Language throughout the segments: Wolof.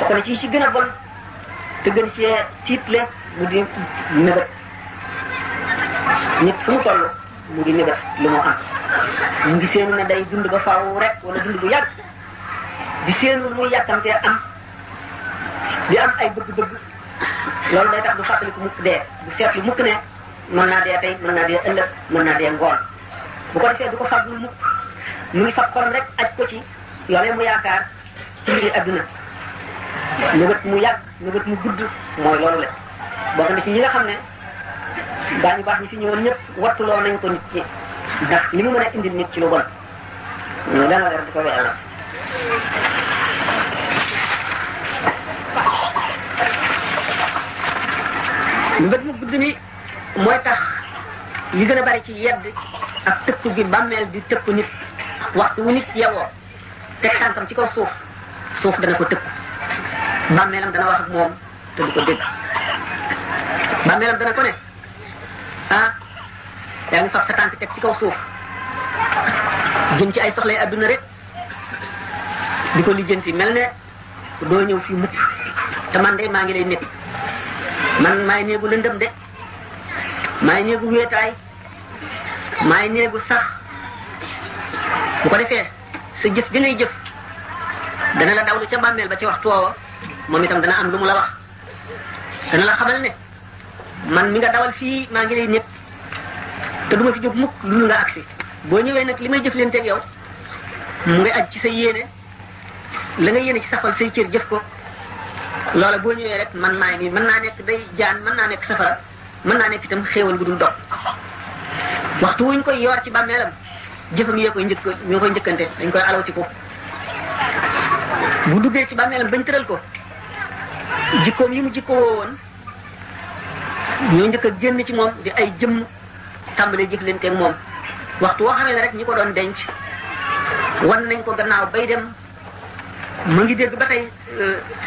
bokk na ci gën a bon te gën cee tiitle mu di nëbët nit fu mu toll mu ngi nëbët lu mu am mu ngi seenu ne day dund ba faaw rek wala dund bu yàgg di seenu muy yàkkamtee am di am ay bëgg-bëgg loolu day tax du fàttali ko mukk dee du seetlu mukk ne mën naa dee tey mën naa dee ëllëg mën naa dee ngoon bu ko defee du ko fàggul mukk mu ngi fab xolam rek aj ko ci loolee mu yaakaar ci mbiri adduna nëbët mu yàgg nëbët mu gudd mooy loolu la bokk na ci ñi nga xam ne daañu baax ñi fi ñëwoon ñëpp wattuloo nañ ko nit ñi ndax li mu mën a indil nit ci lu bon ñu dana leer di ko yàlla nëbët mu gudd mi mooy tax li gën a bari ci yedd ak tëkku gi bàmmeel di tëkku nit waxtu wu nit yewoo teg tànkam ci kaw suuf dana ko tëkku bàmmeelam dana wax ak moom te du ko dégg bàmmeelam dana ko ne ah yaa ngi fab sa tànk teg ci kaw suuf jëm ci ay soxlay adduna rek di ko lijjanti mel ne doo ñëw fii mukk te man de maa ngi lay nekk man maay néegu lëndëm de maay néegu wéetaay maay néegu sax bu ko defee sa jëf di ngay jëf dana la dawlu ca bàmmeel ba ci waxtu woowa moom itam dana am lu mu la wax dana la xamal ne man mi nga dawal fii maa ngi lay nekk te duma fi jóg mukk lu nga agsi boo ñëwee nag li may jëf leen teg yow mu ngi aj ci sa yéene la nga yéene ci safal say cër jëf ko loola boo ñëwee rek man maay nii mën naa nekk day jaan mën naa nekk safara mën naa nekk itam xéewal gu dul dog waxtu wuñ koy yor ci bàmmeelam jëfam yee koy ñoo koy njëkkante dañ koy alawti ko bu duggee ci bàmmeelam bañ tëral ko jikkoom yi mu jikkoo woon ñoo njëkk a génn ci moom di ay jëmm tàmbalee jëflanteeg moom waxtu woo xamee ne rek ñi ko doon denc wan nañ ko gannaaw bay dem mu ngi dégg ba tey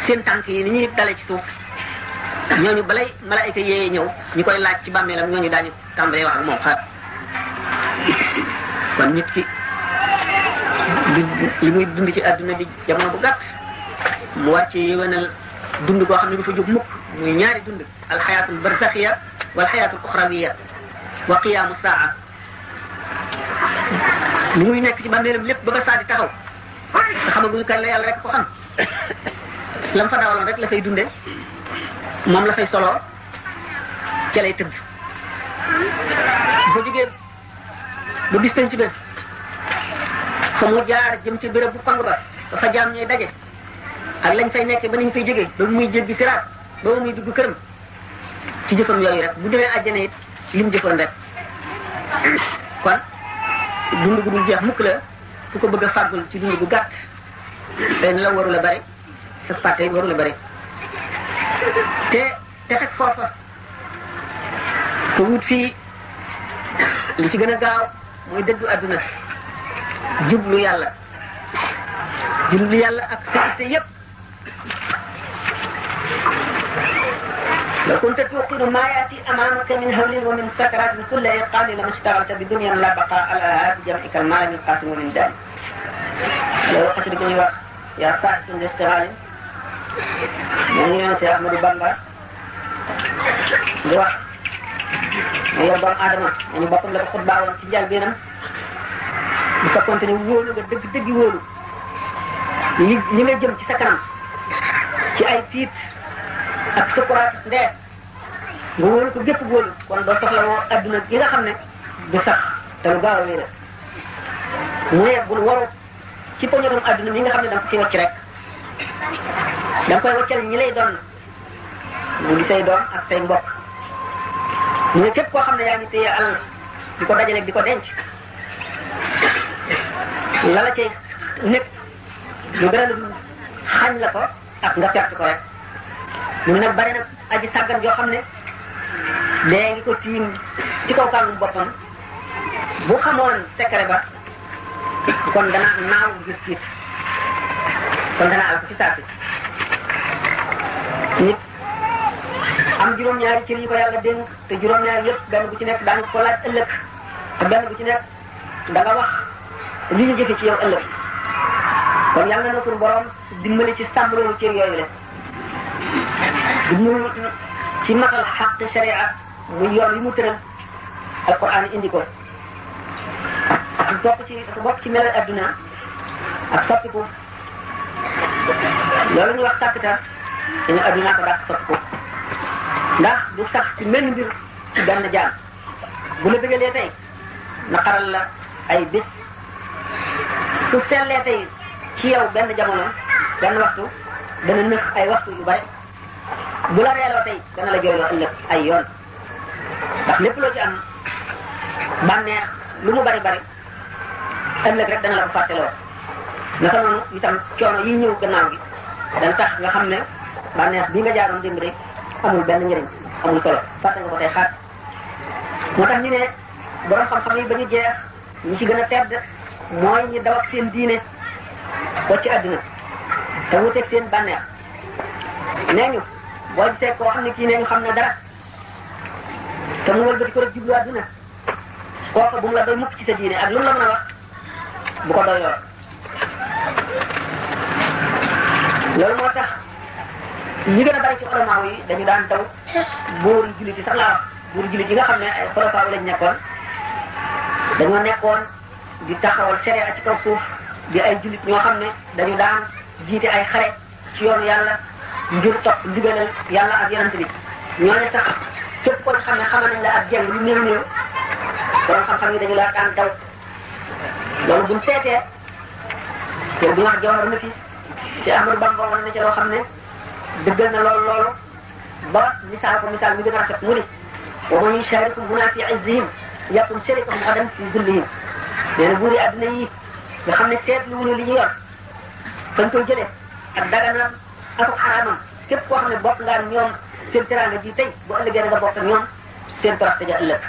seen tànk yi ni ñuy dale ci suuf ñooñu balay malaayika yee ñëw ñu koy laaj ci bàmmeelam ñooñu daañu tàmbalee wax ak moom xaar kon nit ki li muy dund ci àdduna bi jamono bu gàtt mu war ci yéwénal dund koo xam ne du fa jóg mukk muy ñaari dund alxayaatul barzaxiya wal xayaatul uxrawiya wa qiyaamu saa li muy nekk ci bàmmeelam lépp ba saa di taxaw te xamaguñu kan la yàlla rek ko xam lam fa dawaloon rek la fay dunde moom la fay soloo ca lay tëdd bu fa jógee ba bis penc ba fa mu jaar jëm ci béréb bu pang ba dafa jaam ñooy daje ak lañ fay nekkee ba nañ fay jógee ba muy jéggi siraat ba muy dugg këram ci jëfam yooyu rek bu demee àjjana it li mu jëfoon rek kon dund gu dul jeex mukk la ku ko bëgg a fàggul ci dund gu gàtt benn la waru la bari sa fàtte waru la bari te fekk foofa ko wut fii li ci gën a gaaw mooy dëddu àdduna jublu yàlla ak sécurité yépp لو كنت توقن ما يأتي أمامك من هول ومن سكرات كل إيقان لما اشتغلت بدنيا لا بقاء لها بجمعك المال من قاسم ومن داني لو قصدك يا فاتح الاستغال من يونس يا أحمد بامبا di wax mu yor doomu aadama ñu boppam la ko xut baawoon ci jàll biinam bu fekkoonte ne wóolu nga dëgg wóolu li nga jëm ci sa kanam ci ay tiit ak sukuraat ndee nga wóolu ko gépp wóolu kon doo soxla woo adduna gi nga xam ne du sax te lu gaaw a wéy la mu ne bul waru ci poñotum adduna mi nga xam ne da nga ko ci wacc rek da nga koy waccal ñi lay doon mu di say doom ak say mbokk ñu ne képp koo xam ne yaa ngi téye alal di ko dajale di ko denc la la cay nekk lu gën a xañ la ko ak nga perte ko rek mu nag bari nag aji sàggan yoo xam ne dee ngi ko tiim ci kaw kàngu boppam bu xamoon secret ba kon dana naaw ngir tiit kon dana al ko ci saasi nit am juróom-ñaari cër yi ko yàlla dénk te juróom-ñaari yëpp benn bu ci nekk daañu ko laaj ëllëg te benn bu ci nekk da nga wax li ñu jëfe ci yow ëllëg kon yàlla na suñu borom dimbali ci sàmm loolu cër yooyu la jubluwul ci matal xaq sharia muy yoon yi mu tëral alquran indi ko dafa bokk ci melal adduna ak soppiku loolu ñuy wax sàkkta dañu adduna ko dàq soppiku ndax du sax ci mel mbir ci benn jaam bu la bëggalee tey naqaral la ay bés su sellee tey ci yow benn jamono benn waxtu dana nëx ay waxtu yu bari bu la reeloo tey dana la jooyloo ëllëg ay yoon ndax lépp loo ci am bànneex lu mu bari bari ëllëg rek dana la ko fàtteloo naka noonu itam coono yi ñëw gannaaw gi dana tax nga xam ne bànneex bi nga jaaroon démb rek amul benn njëriñ amul solo fàtte nga ko tey xaat moo tax ñu ne borom xam-xam yi ba ñu jeex ñi ci gën a tedd mooy ñi daw ak seen diine wacc ci àdduna te wuteeg seen bànneex nee ñu boo gisee koo xam ne kii nee ñu xam ne dara te mu wëlbati ko rek jublu àdduna kooku bu mu la doy mukk ci sa diine ak lu mu la mën a wax bu ko doy lool loolu moo tax ñi gën a bari ci ulama yi dañu daan daw buur yi jullit yi sax laa wax buur jullit yi nga xam ne ay xulafaa lañ nekkoon dañoo nekkoon di taxawal sharia ci kaw suuf di ay jullit ñoo xam ne dañu daan jiite ay xare ci yoonu yàlla ngir topp ndigalal yàlla ak yonent bi ñooñu sax képp ko xam ne xamal nañ la ak jeng lu néew néew borom xam-xam yi dañu laa daan daw loolu buñ seetee te bu ñu wax jawhar na fi ci Ahmadu Bamba wane na ci loo xam ne dëggal na loolu ba misaal ko misaal mi gën a rafet mu ni wa man yusharikum huna fi izzihim yakun sharikahum gadan fi dullihim nee na buuri adduna yi nga xam ne seetlu wuñu li ñu yor fañ koy jëlee ak daganam ak xaraamam képp koo xam ne bokk nga ak ñoom seen teraanga ji tey bu ëllëgee nga bokk ak ñoom seen toroxte ja ëllëg